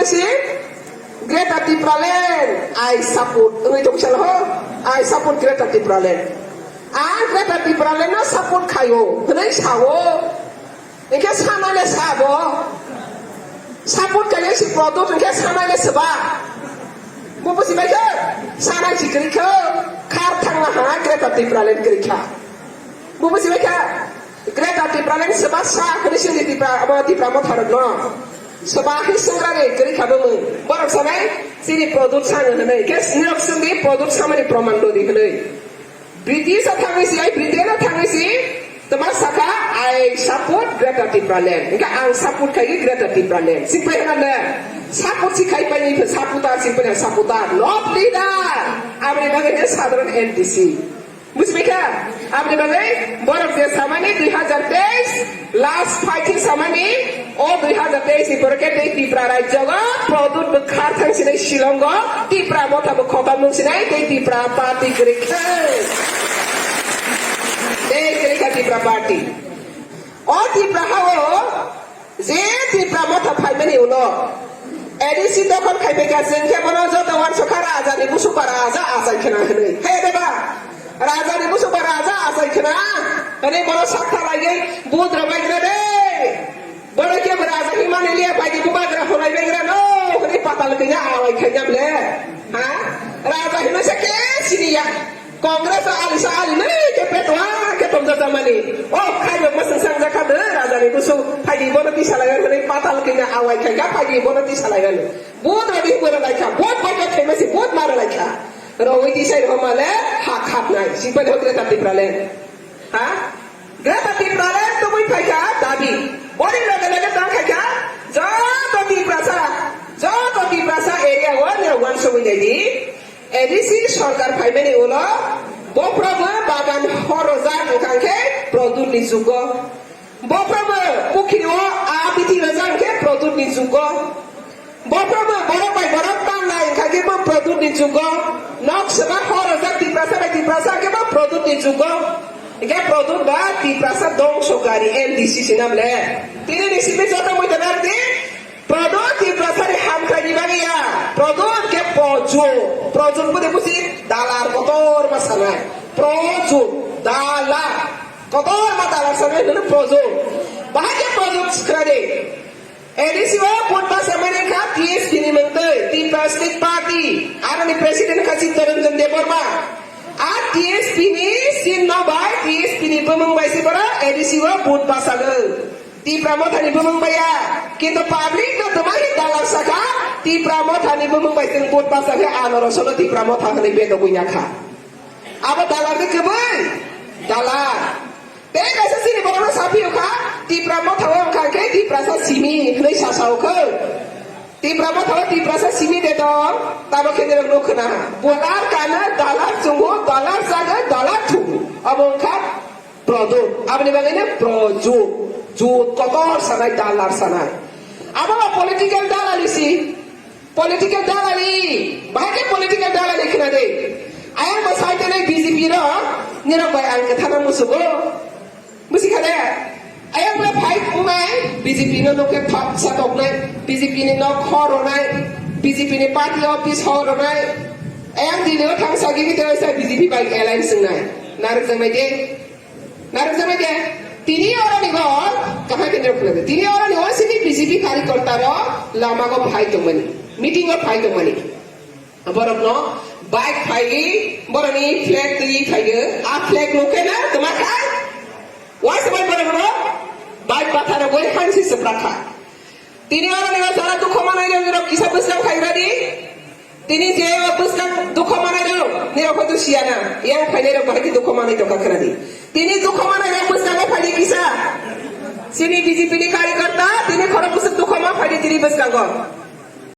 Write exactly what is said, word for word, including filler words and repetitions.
Si Greater Tipraland, I support. Wngwi tong sal ho, I support Greater Tipraland. Ang Greater Tipraland no support khaio, hwnwi sao. Hwnkhe sanai le sabo. Support khaio si Pradyot, hwnkhe sanai le seba. Bo busi bai khe, sanai si kwrwi khe, khar thangna ha Greater Tipraland kwrwi kha. Bo busi bai kha, Greater Tipraland seba sa hwnwi sini Tipra, abo Tipra motharokno. Seba hi sangrani kwrwi kha bumung. Borok sanai, sini Pradyot sano hwnwi. Khe sinirok sindi Pradyot samani proman dodi hwnwi. British a thangwi si, ai Britain a thangwi si, tama saka, "I support Greater Tipraland." Hwnkhe ang support khai Greater Tipraland. Sing pai hwnle, support si khai pai ni supporter, sing pai supporter, not leader. Aboni bagwi hwnkhe sadharon N D C. Bujibaikha? Aboni bagwi borok je samani dui hazar teis, last fighting samani, o dui hazar teis ni pore khe tei Tripura rajyo go Pradyot bwkhar thang sinai Shillong go Tripura motha bo khotom nung sinai tei Tripura party kwrwi khe. Tei kwrwi kha Tripura party. O Tripura ha o je Tripura motha phaimani ulo A D C dokhol khai phaikha, chwng khe bono joto uansukha raja ni busu para aja achai khwna hwnwi. He de ba? Raja ni busu para aja achai khwna hwnwi bono sakha laiwi budra baigra de. Bono khe bo raja himani liya phaidi bubagra holai baigra no hwnwi patal kanya alai khanya ble. Ha? Raja hino se ke siniya. Congress o alisa ali nai khe petwa khe tongjajakmani. O khairokma swngchang jakha de rajani busu phaidi bono tisa laiya hwnwi patal kanya awai khaikha phaidi bono tisa laiya hwnwi. Vote rwdi bono laikha, vote boycott khaima se vote mara laikha. Rwi tisai rwma le ha khapnai. Sipani hokre ta Tipraland. Ha? Greater Tipraland tubui phaikha dabi. Boni loge loge tang khaikha joto Tiprasa, joto Tiprasa area o nirok uansugwi naidi. A D C sorkar phaimani ulo bophrobo bagan hor rojak wngkha khe Pradyot ni jugo. Bophrobo pukhiri o a bithi rojak khe Pradyot ni jugo. Bophrobo borok bai borok tanlai wngkha khe bo Pradyot ni jugo. Nok seba hor rojak Tiprasa bai Tiprasa khe bo Pradyot ni jugo. Hingkhe Pradyot ba Tiprasa dongso gari N D C sinam le. Tini ni simi joto mui tana di. Pradyot Tiprasani hamkrai ni bagwi ya. Pradyot khe Pradyot. Pradyot bwdhe busi dalar kotor ma sanai. Pradyot, dalar. Kotor ma dalar sanai hwno Pradyot. Bahai khe Pradyot sikra de. A D C o vote basa mani kha T S P ni mungtwi, Tipra State Party. Aroni president kha Chittaranjan Debbarma. A T S P ni sinno bai T S P ni bumung bai se bora A D C o vote basa gw. Tipra mothani bumung baya, kintu public no twmani dalar sakha, Tipra mothani bumung bai chwng vote basa khe ano rosono Tipra motha hwnwi bedogwi yakha. Abo dalar ni kwbwi? Dalar. Tei kaisa chini borokno saphiyo kha, Tipra motha o wngkha khe Tiprasa simi hwnwi sasao kho. Tipra motha o Tiprasa simi de tong, tamo khe nirok nuk khna. Dalar kana, dalar chungo, dalar chago, dalar thugo. Abo wngkha Pradyot, aboni bagwi no Pradyot, jot kotor sanai, dalar sanai. Abo ba political dalali si, political dalali, bahai khe political dalali khna de. Ayang bo sai tene B J P ro, nirok bai ang kwthana musugo. Musi kha de, ayang bo phai wngnai, B J P no nokhe thok sa toknai, B J P ni nok hor ronai, B J P ni party office hor ronai. Ayang Delhi o thang sa gini de sa B J P bai alliance wngnai. Narwk jangnai de. Narwkjaknai de, tini oroni bo kaham khe narwkna de. Tini oroni o sini B J P karikorta rok lama go phai tongmani, meeting o phai tongmani. Borokno bike phaiwi borokni flag twi phaiyo. A flag nukhe na twma khai? Waisa bai borok rok bike batharo goi hansi swprak kha. Tini oro nini sara dukho manai rok, nirok kisa bwskang phai radi. Tini je o bwskang dukho manai rok, nirok hoito siya na. Yang phainai rok bahai khe dukho manai tongkha khna di. Tini dukho manai rok bwskango phai di kisa. Sini B J P ni karikorta, tini khorok bwswk dukho ma phai di tini bwskango.